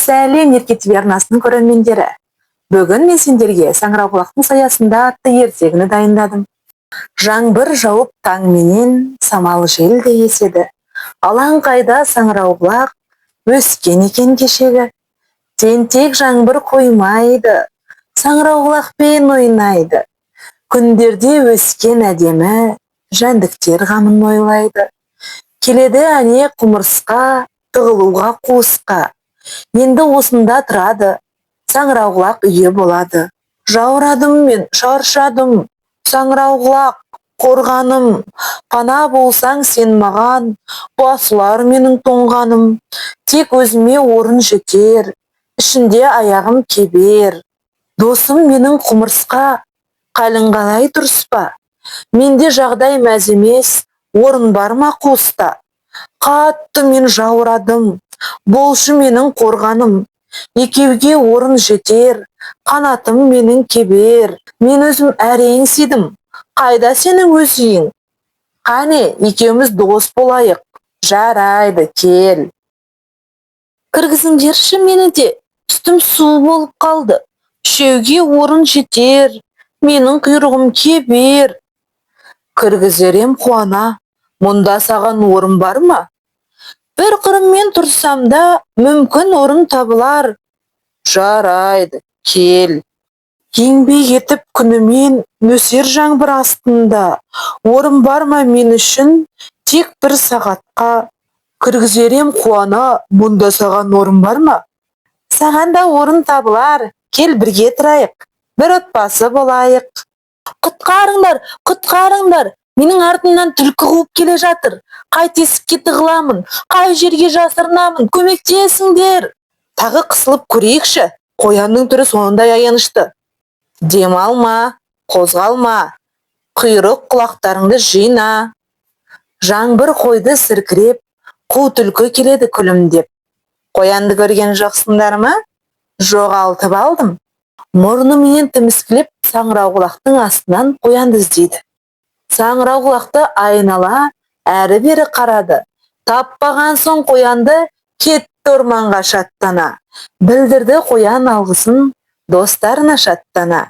Сәлем, Ерке ТВ арнасының көрермендері! Бүгін мен сендерге «Саңырауқұлақтың саясында» атты ертегіні дайындадым. Жаңбыр жауып таңменен, самал жел де еседі. Алаңқайда саңырауқұлақ өскен екен кешегі. Тентек жаңбыр қоймайды, саңырауқұлақпен ойнайды. Күндерде өскен әдемі, жәндіктер қамын ойлайды. Келеді әне құмырсқа тығылуға қуысқа. Енді осында тұрады, саңырауқұлақ үйі болады. Жаурадым мен, шаршадым, саңырауқұлақ, қорғаным, пана болсаң сен маған, басылар менің тоңғаным. Тек өзіме орын жетер, ішінде аяғым кебер. Досым менің құмырсқа, қалың қалай, дұрыс па? Менде жағдай мәз емес, орын бар ма қуыста? Қатты мен жаурадым, болшы менің қорғаным. Екеуге орын жетер, қанатым менің кебер. Мен өзім әрең сидым, қайда сенің өз үйің? Қане, екеуміз дос болайық. Жарайды, кел. Кіргізіңдерші мені де, үстім су болып қалды. Үшеуге орын жетер, менің құйрығым кебер. Кіргізер ем қуана, мұнда саған орын бар ма? Бір қырыммен тұрсам да, мүмкін орын табылар. Жарайды, кел. Еңбек етіп күнімен нөсер жаңбыр астында, орын бар ма мен үшін тек бір сағатқа? Кіргізер ем қуана, мұнда саған орын бар ма? Саған да орын табылар, кел, бірге тұрайық, бір отбасы болайық. Құтқарыңдар, құтқарыңдар! Менің артымнан түлкі қуып келе жатыр. Қай тесікке тығыламын, қай жерге жасырынамын? Көмектесіңдер! Тағы қысылып көрейікші, қоянның түрі сондай аянышты. Дем алма, қозғалма, құйрық құлақтарыңды жина. Жаңбыр қойды сіркіреп, қу түлкі келеді күлімдеп. Қоянды көрген жоқсыңдар ма? Жоғалтып алдым. Мұрныменен тіміскілеп, саңырауқұлақтың астынан қоянды іздейді. Саңырауқұлақты айнала әрі-бері қарады. Таппаған соң қоянды, кетті орманға шаттана. Білдірді қоян алғысын достарына шаттана.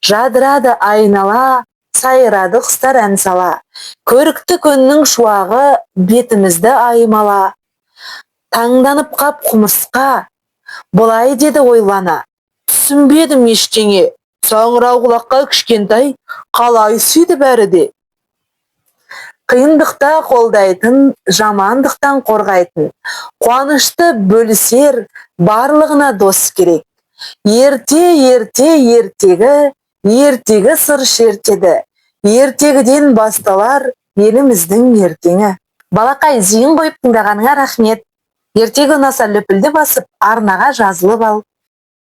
Жадырады айнала, сайрады құстар ән сала. Көрікті күннің шуағы бетімізді аймала. Таңданып қап құмырсқа, былай деді ойлана: «Түсінбедім ештеңе, саңырауқұлаққа кішкентай қалай сыйды бәрі де?» Қиындықта қолдайтын, жамандықтан қорғайтын, қуанышты бөлісер, барлығына дос керек. Ерте, ерте, ертегі, ертегі сыр шертеді. Ертегіден басталар еліміздің ертеңі. Балақай, зейін қойып тыңдағаныңа рахмет. Ертегі ұнаса, лүпілді басып, арнаға жазылып ал.